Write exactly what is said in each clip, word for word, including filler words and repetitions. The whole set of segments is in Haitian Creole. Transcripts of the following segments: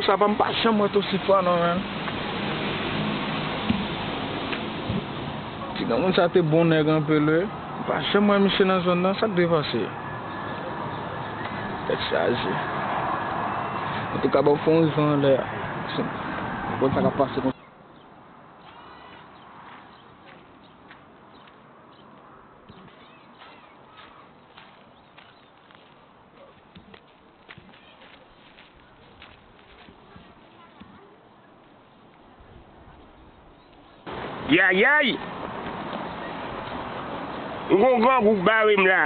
Papa m pa janm wè Tosifwa non, menn. Ti granmoun sa te bon nèg anpil, wi. M pa janm wè misye nan zòn nan, sa k te pase? Tèt chaje. Antouka, ban m fè yon rivan anlè a. Konn sa k ap pase konsa. Yayay! M gon grangou k bare m la.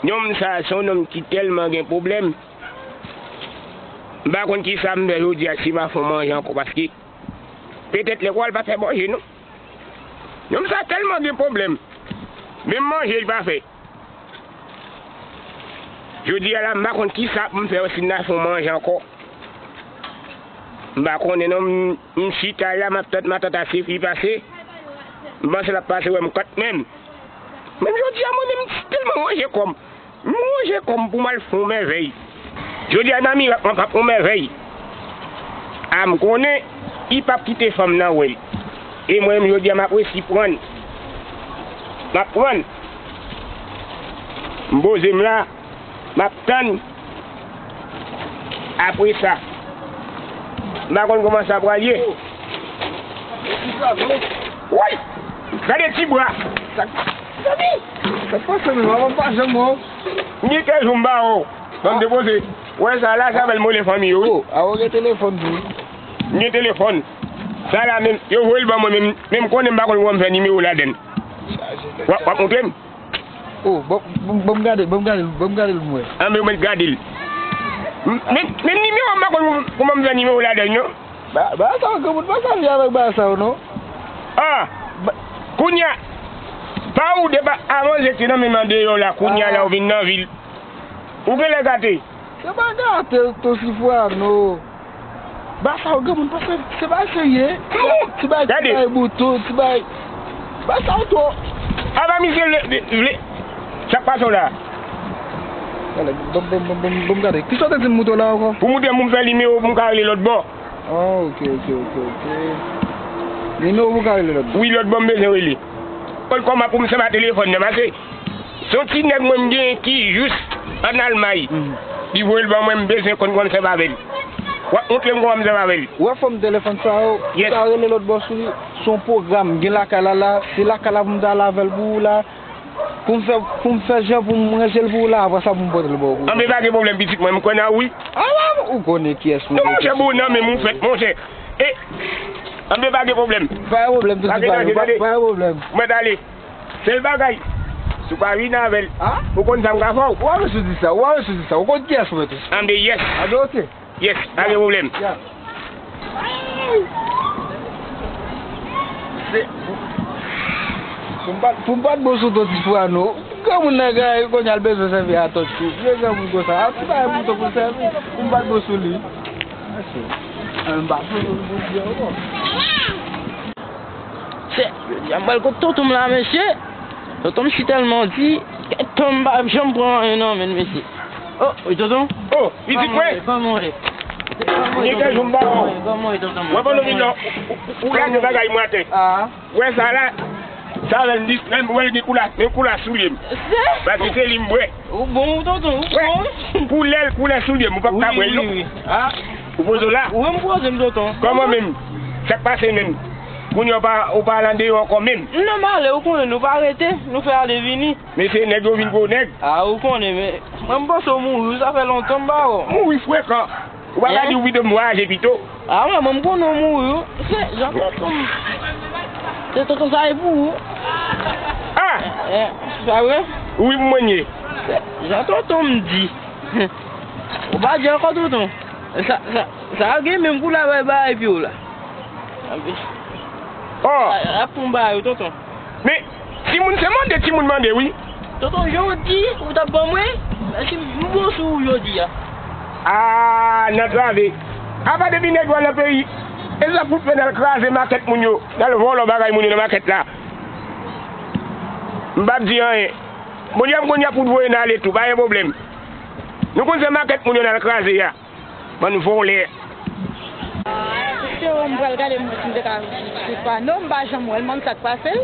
Nonm sa a se yon nonm ki tèlman gen pwoblèm. M pa konn kisa m fè jodi a, si m a fè yon manje ankò, paske petèt lè kwa l pa fè manje, non. Nonm sa tèlman gen pwoblèm. Menm manje l pa fè. Jodi a la, m pa konn kisa pou m fè si m ta fè yon manje ankò. M pa konnen non, m, m chita la, m ap tann matant Asefi pase. M panse l ap pase wè m kanmenm. Menm jodi a, mwen menm, m tèlman wonje kò m. M wonje kò m pou m al fè yon mèvèy. Jodi a, nan mirak, mwen p ap fè yon mèvèy. A, m konnen, li p ap kite fanm nan wè l. E mwen menm, jodi a, m ap resi pran. M ap pran. M poze m la. M ap tann. Apre sa, m pa konn kòman sa pral ye. Woy! Gade ti bra! Sa, sa k pase menm? Maman pa janm wè w. M gen kè jou m ba w. Ban m depoze. Wè sa la, sa bèl mole fanmi yo, wi. Oh, a w gen telefòn tou. M gen telefòn. Sa la menm, yo voye l ban mwen, menm, menm konnen m pa konn kòman m fè nimewo ladann. W ap, w ap montre m? Oh, bon, bon, bon, m gade, bon, m gade, bon, m gade l pou mwen. Anben, mwen gade l. M, men, men nimewo, m pa konn kòman m fè nimewo ladann, non. Ba, ba sa, granmoun, pa sèvi avèk ba sa, non. Ah, ba, kounye a, pa ou depa, avan jete nan men m andeyò la, kounye a la, ou vin nan vil. Ou genlè gate. Se pa gate, Tosifwano. Ba sa yo granmoun, paske se pa serye. Ti bay, ti bay bouton, ti bay. Ba sa yo twò. Apa misye vle, vle, vle. Sa k pase w la? Gade, bon, bon, bon, bon, bon, gade. Kisa w te di m mouton la ankò? Pou mouton pou m fè nimewo pou m ka rele lòt bò. Ah, ok, ok, ok, ok. Nimewo pou w ka rele lòt bò? Wi, lòt bò m bezwen rele. Kòman pou m sèvi a telefòn nan, paske se yon ti nèg mwen m genyen ki jis ann Almay. Mhm. Li voye l ban mwen, m bezwen konn kòman m sèvi avè l. W ap montre m kòman m sèvi avè l. Ou wè fòm telefòn sa yo, yes, ou ka rele lòt bò sou li. Se yon pwogram, m gen lakay la la, se lakay la pou m ta al avè l pou ou la. Pou m fè, pou m fè jan pou m ranje l pou ou la, apre sa pou m pote l ba ou. Anben pa gen pwoblèm pitit mwen, m kwè nan ou wi. Ah, ou konnen kiyès mwen ye. Non, monchè, bon, nan men m ou fèt, monchè. E, anben pa gen pwoblèm. Pa gen pwoblèm, pa gen danje, pa, tande. Pa gen pwoblèm. Mwen t ale. Sèl bagay, si w pa vin avè l, ah, ou konn sa m ka fè w. Ou pa bezwen di sa, ou pa bezwen di sa. Ou konn kiyès mwen tou. Anben, yes. Anben, ok. Yes, pa gen pwoblèm. Ya. Se, pou m pa, pou m pa t bon sou Tosifwano. Granmoun nan gen kounye a l bezwen sèvi a Tosi. Vye granmoun konsa. A ti bagay pou Tosi pou l sèvi. Pou m pa t bon sou li. Mèsi. An m pa t bon sou li ankò. Se, jodi a m pral kot tonton m la, mesye. Tonton m si tèlman di, kèt tan m pa janm pran anyen nan men l, mesye. Oh, wi, tonton. Oh, pitit mwen. Kòman w ye? Kòman w ye? Gen kèk jou m pa wè w. Kòman w ye, tonton mwen? Mwen pandan w vin la, ou, ou, ou lage bagay mwen atè. Ah. Wè sa la, sa lè m di, lè m wè l gen koulè, men koulè soulye m. Se? Paske se li m bwè. Ou bon, tonton, ou bon. Koulè, koulè soulye m, ou p ap ka bwè l, non. Wi, wi, wi. Ah. Ou poze w la? Wi, m poze m, tonton. Kòman menm? Sa k pase menm? Kounye a ou pa, ou pa al andeyò ankò menm? Non, m ale, ou konnen, nou pa rete, nou fè ale vini. Men se nèg yo vin gwo nèg. Ah, ou konnen, men mwen m panse w mouri, sa fè lontan m pa wè w. Mouri frekan. Ou pa ka di w pito m vwayaje pito. Ah, mwen, mwen m konnen w mouri, wi. Se jan tonton m. Se tonton sa e pou ou. Ah! Eh, eh, pa vre? Wi, pou mwen ye. Se jan tonton m di. Ou pa di ankò, tonton. Sa, sa, sa gen menm pou la bay bagay pye w la. Oh! A, a pou m ba yo, tonton. Men, timoun, se mande timoun mande, wi. Tonton, jan w di, ou t ap ban mwen, si m bon sou ou jodi a. Ah, nan trave. Apa depi nèg yo al nan peyi, e sa fout fè n al kraze makèt moun yo, n al vòlò bagay moun yo nan makèt la. M p ap di anyen. Bondye ap konn y ap fout voye n ale tou, pa gen pwoblèm. Nou konn se makèt moun yo n al kraze a. Bann vòlè. Sewo, m pral gade m wè si m te ka jwenn Sifano, m pa janm wè l, m konn sa k pase l.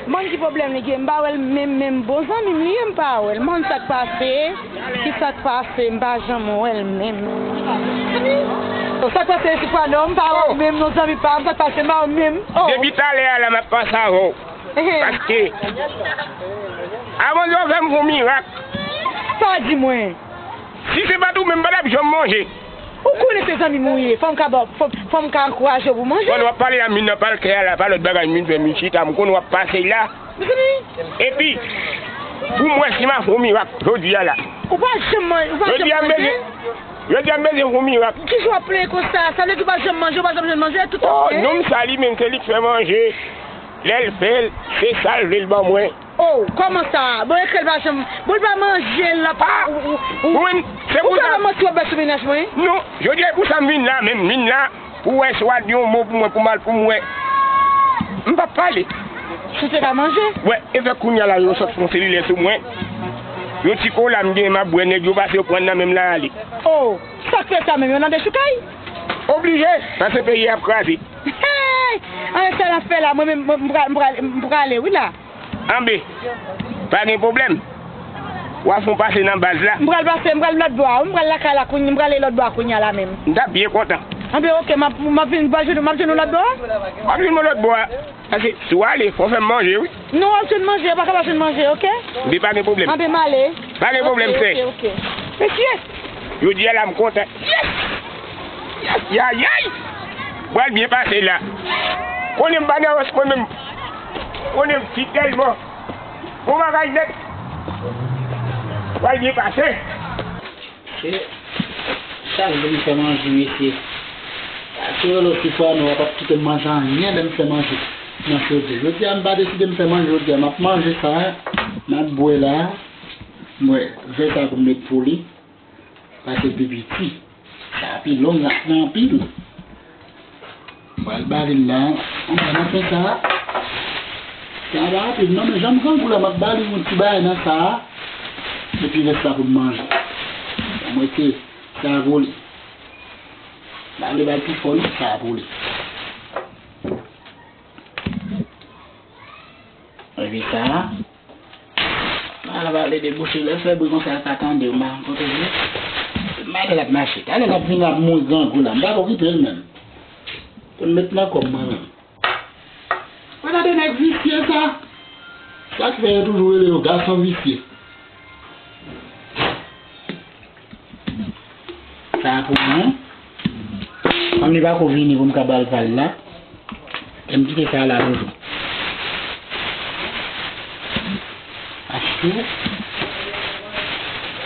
M konn ki pwoblèm li gen, m pa wè l menm, menm bon zanmi m li ye, m pa wè l, m konn sa k pase, ki sa k pase, m pa janm wè l menm. Oh, sa k pase Sifano, m pa wè w menm non zanmi pa m, sa k pase, m pa wè w menm. Oh. Depi talè a la m ap panse avè w. Paske, avan yo fè m fè yon mirak. Sa w di mwen? Si se pa t ou menm, m pa t ap janm manje. Ou konnen se zanmi m ou ye, fò m ka ba w, fò, fò m ka ankouraje w pou w manje. Konn w ap pale a min nan, pa l kè a la, pa lòt bagay, min fè, min chita, m konn w ap pase la. Mezanmi! Epi, pou m wè si m a fè yon mirak, jodi a la. Ou pa janm manje, ou pa janm manje? Jodi a m bezwen, jodi a m bezwen fè yon mirak. Kijan w ap plenyen konsa? Sa vle di ou pa janm manje, ou pa janm jwenn manje, tout ap fè? Oh, nonm sa li menm, se li k fè manje. Lè l fè l, se sa l vle l ban mwen. Oh, kòman sa? Bon, e ke l pa janm, bon, l pa manje, l ap, ou, ou, ou, ou, ou pa manti w ap bay sou mennaj mwen? Non, jodi a e pou sa m vin la menm, m vin la pou w wè si w a di yon mo pou mwen, pou m al pou m wè. M p ap pale. Si w te ka manje? Wè, evèk kounye a la yo sot fè yon selilè sou mwen. Yon ti kola m genyen m ap bwè, nèg yo pase yo pran nan men m la ale. Oh, sa k fè sa menm, yo nan dechoukay? Oblije, paske peyi a ap kraze. Hey! Ann sa n ap fè la, mwen menm, mwen, m pral, m pral, m prale wi la. Anben, pa gen pwoblèm. W a fè yon pase nan baz la. M pral pase, m pral lòt bò a, wi, m pral lakay la kounye, m prale lòt bò a kounye a la menm. M t ap byen kontan. Anben, oke, m ap, m ap vin, m ap jwenn ou, m ap jwenn ou lòt bò a? W ap jwenn mwen lòt bò a. Paske, si w ale, fò w fè m manje, wi. Non, w ap jwenn manje, ou pa ka pa jwenn manje, oke? Anben, pa gen pwoblèm. Anben, m ale. Pa gen pwoblèm, sè. Oke, oke, oke. Mesye, jodi a la, m kontan. Yes! Yes, yayay! Pral byen pase la. Konnen m pa nan rans mwen menm. Konnen m fi tèlman. Bon bagay nèt. Pral byen pase. Se sa l vle m fè manje, mesye. Sa se rele w Sifano a p ap kite m manje anyen lè m fè manje nan chodyè. Jodi a m pa deside m fè manje jodi a, m ap manje sa, m ap bwè la. M wè vè sa pou m met pou li. Pase pi piti. Sa pi long, l ap pran anpil. Pral bale l la. Anba nan fen sa. Sa pa anpil non, men jan m grangou la, m ap bale yon ti bagay nan sa. Epi rès la pou m manje. Mwen se sa pou li. M pa vle bay pi fò non, sa pou li. Epi sa. Al pale de bouch li, lè l fè bri konsa, l ka tande w, m pa konn kote l ye. Maten l ap mache. Talè l ap vin, l ap mouri grangou la. M pa ka okipe l menm. Pou l met nan kò m mwen menm. Mwen gade nèg visye sa. Sa k fè yo toujou rele yo gason visye. Sa a pou mwen. Kòm li pa ko vini pou m ka ba l pa l la, e m kite sa a la toujou. Paske,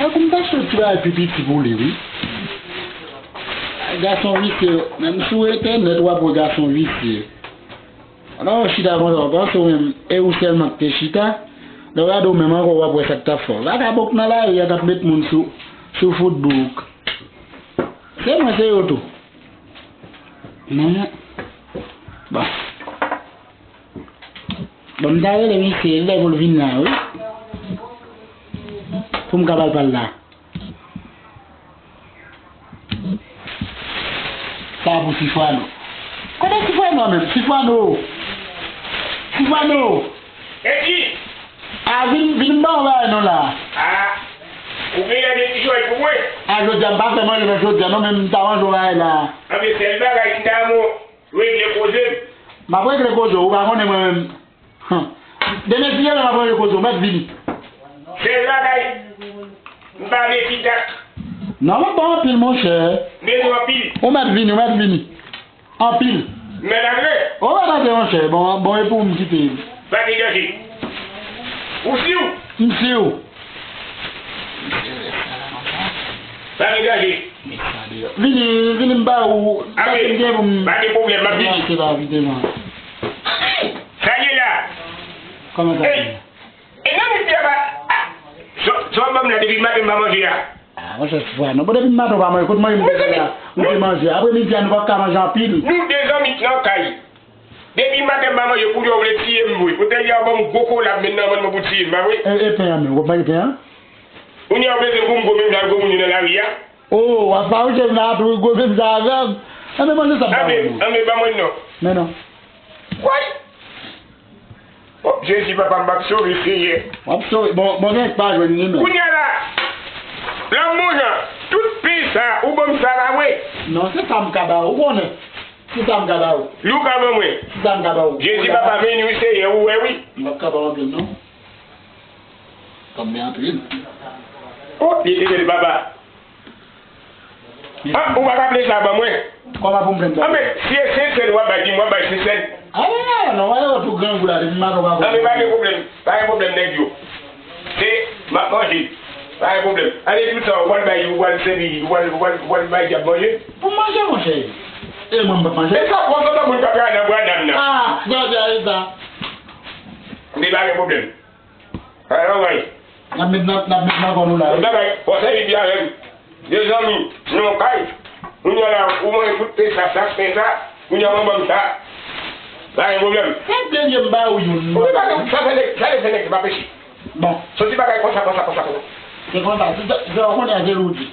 fòk m ta chèche ti bagay pi piti pou li, wi. Gason visye, menm sou entènèt, w ap wè gason visye. Pandan w chita konsa, w panse w menm, e ou sèlman k te chita? Lè w gade w menm ankò, w ap wè sa k t ap fè w. Vakabon k nan lari a k ap met moun sou, sou foutbouk. Se mwen, se yo tou. Men, bon. Bon, m ta rele misye, lè pou l vin la, wi. Pou m ka ba l pa l la. Sa pou Sifwano. Kote Sifwano a menm? Sifwano! Sifwano! Eti! A, vin, vin m ba w bagay non la. A! Ou genlè gen ti jòy pou mwen. A, jodi a m pa fè manje nan jodi a non, men m ta manje yon bagay la. Anben, sèl bagay ki ta bon, regle koze m. M ap regle koze w, ou pa konnen mwen menm. Demen si Dye vle m ap range koze w, mèt vini. Sèl bagay, m pa vle ti tak. Non, m ap ba w anpil, monchè. M bezwen anpil. Ou mèt vini, ou mèt vini. Anpil. M mèt antre. Ou mèt antre, monchè. Bon, bon, e pou m kite. Pa gen danje. Ou si w? M si w. Pa gen danje. Vini, vini m ba ou. Anben, pa gen pwoblèm, m ap vini. Sa ye la? Kòman sa ye? E nan mi pye ba. Sa w ap ban m la depi maten m pa manje a? A, monchè, Sifwano, bon, depi maten w pa manje, kote manje m te fè la? Ou te manje. Apremidi a, nou p ap ka manje anpil. Nou de zanmi k nan kay. Depi maten m pa manje, kounye a w vle tiye m vre. Kote yè w ban m gwo kola m met nan men mwen pou tiye m, pa vre? E, e pen an menm, ou pa gen pen an? Kounye a w bezwen pou m gwo menm jan gwo moun yo nan lari a? Oh, w ap fawouje m la tou, gwo menm sa avè m. Anben, manje sa m ba ou non. Anben, ban mwen non. Men non. Woy! Oh, Jezi, papa, m p ap sove, Senyè. W ap sove. Bon, bon, gen pa jwenn li menm. Kounye a la, lanmou jan, tout pen sa, ou ban m sa la, wi. Non, se sa m ka ba ou, ou konnen. Se sa m ka ba ou. Li w ka ban mwen. Se sa m ka ba ou. Jezi, papa, men nou, Senyè, ou wè, wi. M p ap ka ba w anpil, non. Kòm men anpil. Oh, li te bèl, papa. Ah, ou pa ka plen sa ban mwen. Kòman pou m plen sa? Anben, si e senk sèn w ap bay, di m w ap bay senk sèn. Ah, non, non, non, wè yo tou grangou la, depi maten w pa konn. Anben, pa gen pwoblèm. Pa gen pwoblèm, nèg yo. Se, m ap manje. Pa gen pwoblèm. Ale tout sa, ou pral bay, ou pral sèvi, ou pral, ou pral, ou pral bay dyab manje. Pou m manje, monchè. E mwen, m p ap manje. E sa, konsa moun k ap travay nan bwa dam nan. Ah, jodi a, e sa. Men pa gen pwoblèm. Ay, anmwey. N ap met nan, n ap met nan kò nou la, wi. Bagay, w ap sèvi byen avè m. Mezanmi, nou kay. Kounye a la, ou manje tout pen sa, sak pen sa, kounye a w ban m sa. Pa gen pwoblèm. Se dènye m ba ou youn. Ou pa gen, sa fè nèg, sa fè nèg se pa peche. Bon. Soti bagay konsa, konsa, konsa, konsa. Se konsa, se, se, se, ou konnen se ou di.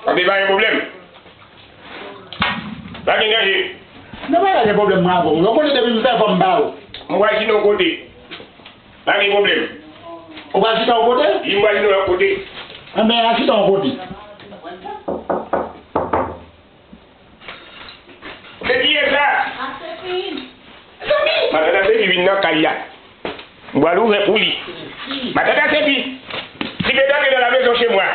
Anben, pa gen pwoblèm. Pa gen danje. Non, pa gen pwoblèm, mwen avè w. Ou konnen depi m fè fò m ba ou. Mwen wè si nou kote. Pa gen pwoblèm. Ou pral chita yon kote? Wi, m pral chita yon kote. Anben, al chita yon kote. Se kiyès sa? Madan nan se li vin nan kay la. M pral ouvè pou li. Madan nan se li. Tu peux entrer dans la maison chez moi. Ba,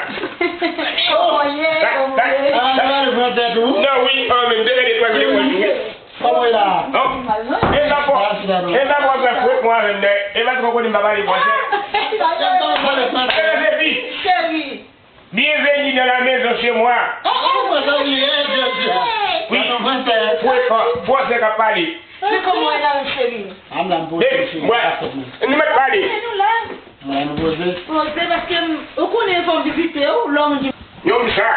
ba, ba. Ah, non, wi, an menm, de lè de twa zile pou li. Kòman w ye la? Non. E sa fò. E sa fò fè fwèt mwen avè m dè. E pa twò konnen m pa pale fransè. Madan nan se li. Bienvenue dans la maison chez moi. Oh, oh, mwen sa li ye, jodi a. Wi. Fwèt, fwèt, fwèt, fwèt k ap pale. Men kòman w ye la, cheri? Mwen, nou mèt pale. Mwen, nou poze. Poze, paske m, ou konnen fò m vizite w, lè w di. Nonm sa,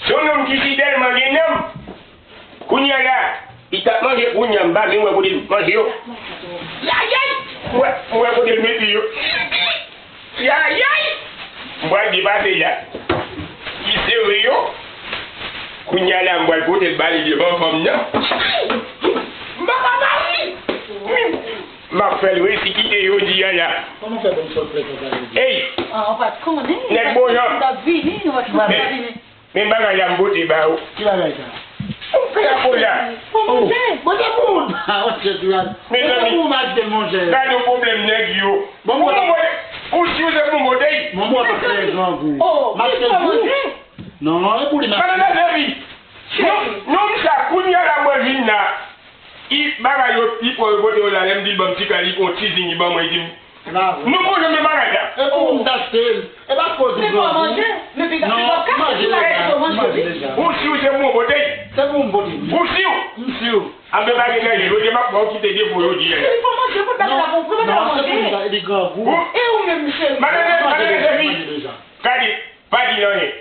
se yon nonm ki fidèl, manje nanm. Kounye a la, li t ap manje, kounye a m pa menm wè kote l manje yo. Ayayay! M wè, m wè kote l mete yo. Ayayay! M pral depase la. Li sere yo. Kounye a la, m pral pote l ba li devan fanm nan. M pa ka ba li. M ap fè l resi kite yo jodi a la. Kòman w fè bon sòt frè konsa jodi? Ey! Ah, ou pa t konnen. Nèg bon jan. M t ap vini, ou pa t vini. Men bagay la m pote ba ou. Ki bagay sa? Yon krapola. Pou manje. Bon, se pou ou. Ah, ok, ti bagay. Mezanmi, pou ou m achte l, monchè. Gade yon pwoblèm nèg yo. Bon, bon. Ou si w se pou m pote. Bon, bon, se trè grangou. Oh, m achte l pou ou. Non, e pou li m achte. Madan nan sèvi. Non, non, sa, kounye a la mwen vin la. I bagay yo, li pran yo pote yo la, lè m di l ban m ti kal, li pran yon ti zing, li ban mwen, li di m, nou konn menm bagay la. E pou m t achte l. E pa koz ou pran pou. Non, m manje deja, m manje deja. Ou si w se pou mwen pote? Se pou m pote. Ou si w? M si w. Anben pa gen danje, jodi a m ap fè w kite defo yo di a. Non, non, se pou m ta, li grangou. E ou menm, cheri? Madan, madan, cheri. Gade, pa di l anyen.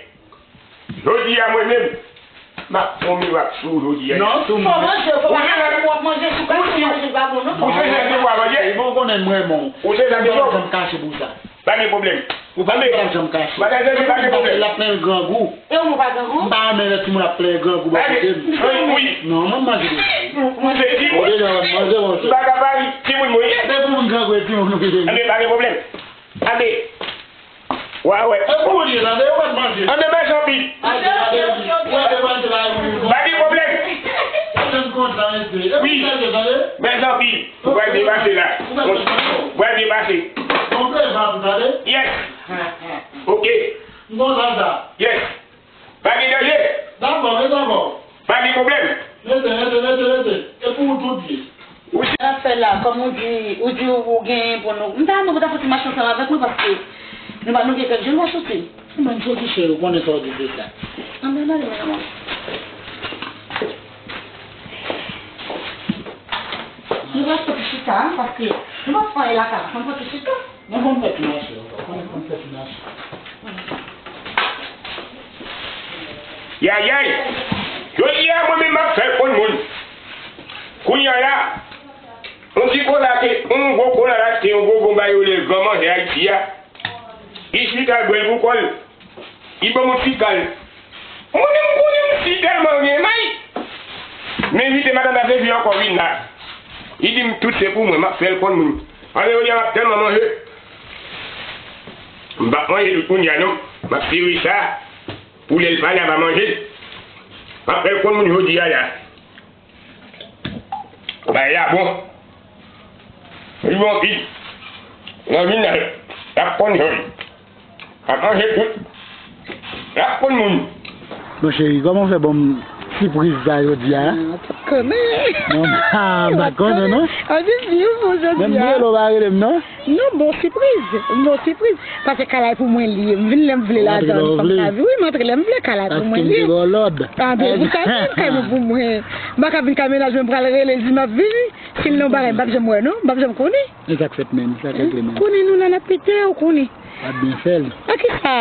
Jodi a mwen menm, m ap fè yon mirak sou ou jodi a. Non, sou mwen. Fò manje, fò pa kache pou w ap manje, si w kache pou manje, l pa bon non. Ou se jan de w ap manje. Bon, ou konnen m renmen w. Ou se jan de w. M pa janm kache pou sa. Pa gen pwoblèm. Ou pa janm kache. Madan, pa gen pwoblèm. L ap plen grangou. E ou pa grangou? M pa renmen lè timoun ap plen grangou bò kote m. Wi. Non, mwen manje deja. Ou se timoun. Ou deja manje, manje. M pa ka pale, timoun mwen ye. Se pou moun grangou e timoun nou kite. Anben, pa gen pwoblèm. Anben. Wa wè. E pou li, tande, ou pa t manje. Anben, mèsi anpil. Pa gen pwoblèm. Wi. Mèsi anpil. Ou pral byen pase la. Ou pral byen pase. Yes. Ok. Yes. Pa gen danje. Dakò, men dakò. Pa gen pwoblèm. Rete, rete, rete, rete. E pou ou tout ye. Ou si. Sa fè la, kòm ou di, ou di ou, ou genyen pou nou. M ta renmen pou ta fouti mache ansanm avèk mwen paske nou pa nou gen kèk jou nou soti. Mwen soti cheri, ou konnen sa w di deja. Anben, ann ale, mwen. Nou va soti chita, paske nou pa fè anyen lakay la, ann soti chita. Mwen konn fè ti mache, mwen konn fè ti mache. Yayay! Jodi a, mwen menm m ap fè konn moun. Kounye a la, yon ti kola te, yon gwo kola la te, yon gwo gon ba yo rele gran manje Ayiti a. Li chita bwè l pou kò l. Li ban m yon ti kal. Mwen menm konnen m si tèlman gen may. M envite madanm Dazevi ankò vin la. Li di m tout se pou mwen, m ap fè l konn moun. Ann jodi a m ap tèlman manje. M p ap manje tout kounye a non. M ap sere sa. Pou lè l pale a m a manje l. M ap fè l konn moun jodi a la. Bagay la bon. Li bon anpil. Nan vin la, l ap konn jòl. L ap manje tout. L ap konn moun. Bon cheri, kòman w fè ban m sipriz sa jodi a? Ah, ou t ap konnen. Non, ah, m pa t konnen non. Anpil di w bon jodi a. Menm m rele w pa rele m non. Non, bon sipriz. Bon sipriz. Paske kay la pou mwen li ye. M vin lè m vle ladan l. Fòk m ka vin. Wi, m antre lè m vle, kay la pou mwen li ye. Paske m te ba w lòd. Ah, ben, pou sa vin kay mwen pou mwen. M pa ka vin kay mennaj mwen pral rele l di m ap vini. Si l nan bagay, m p ap janm wè non. M p ap janm konnen. E sa k fèt menm, sa k regle menm. Konnen nou la n ap pete, ou konnen. W ap byen fè l. A kisa?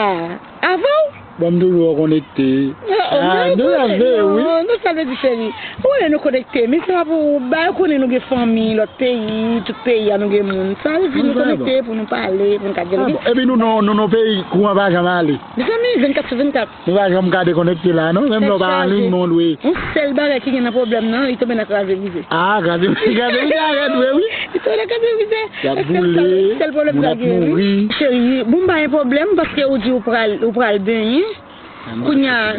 Avè w? Bon, m toujou konekte. Ah, nou rete, wi. Non, sa vle di, cheri. Ou wè nou konekte, men se pa pou, ba, yo konnen nou gen fanmi, lòt peyi, tout peyi a nou gen moun. Sa vle di nou konekte pou nou pale, pou nou ka di. Ah, bon. Epi nou, nou, nou, nou peyi, kouran pa janm ale. Mezanmi, vennkat sou vennkat. Nou pa janm ka dekonekte la, non? Menm lè w pa anliy, men w dwe. Yon sèl bagay ki gen nan pwoblèm nan, li tonbe nan kraze brize. Ah, kraze brize, kraze brize a rèd vre, wi. Li tonbe nan kraze brize. Y ap boule, moun ap mouri. Cheri, bon, m pa gen pwoblèm, paske ou di ou pral, ou pral benyen. Kounye a,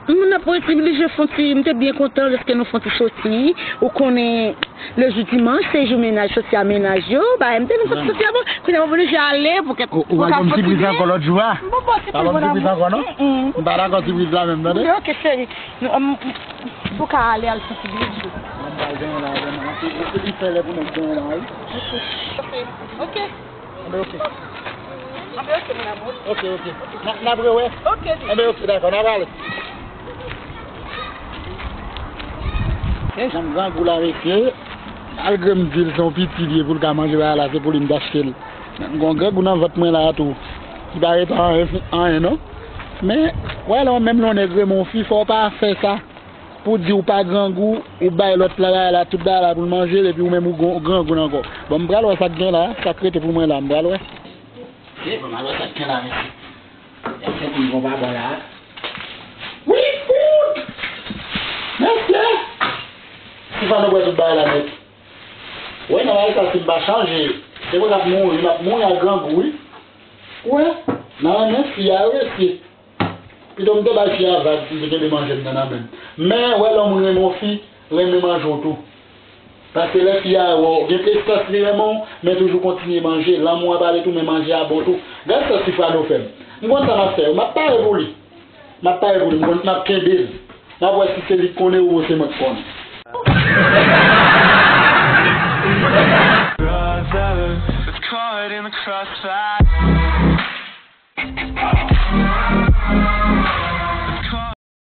moun ap rete oblije fè yon ti, m te byen kontan lèske nou fè yon ti soti. Ou konnen, le jou dimanch, se jou mennaj soti a mennaj yo. Ba, m te vin soti, soti a bon. Kounye a, m oblije ale pou kèt. Ou, ou pa ban m sipriz ankò lòt jou a? M pa ba w sipriz, mon amour. M pa dakò sipriz la menm, tande? Ok, cheri. Nou, um, ou ka ale al soti byen jou. Mwen pral benyen la, mwen. Se, se, se ki fè lè pou nèg benyen la, wi. Ok. Anben, ok. Anben, ok, mon amour. Ok, ok. N a, n ap rewè? Ok. Anben, ok, dakò, n a pale. E jan grangou la, mesye. Malgre m di l se yon piti l ye pou l ka manje bagay la, se pou li m t achte l. Men m gon grangou nan vant mwen la tou. Ki pa ret anyen, anyen non. Men, wè lè w menm lè w nèg renmen yon fi, fò w pa fè sa. Pou di w pa grangou, ou bay lòt la bagay la, tout bagay la pou l manje l, epi ou menm ou gran-, ou grangou ankò. Bon, m pral wè sa k gen la, sa k rete pou mwen la, m pral wè. Ok, bon, m al wè sa k gen la, mesye. Lè sèt moun bon pa bon la. Wi, fout! Mesye! Sifano bwè tout bagay la nèt. Wè, nan bagay sa, si m pa chanje, se mwen k ap mouri, m ap mouri ak grangou, wi. Wè, nan renmen fi a, wi, mesye. Pito m te bay fi a vag, m te kenbe manje m nan nan men m. Men, wè lè yon moun renmen yon fi, renmen manje w tou. Paske lè fi a wè w gen prestans li renmen w, men toujou kontinye manje, lanmou an pale tou, men manje a bon tou. Gad sa Sifano fè m. M konn sa m ap fè yo, m ap pare pou li. M ap pare pou li, m konn m ap kenbe l. M ap wè si se li k konnen ou se mwen k konnen. Brothers caught in the crossfire.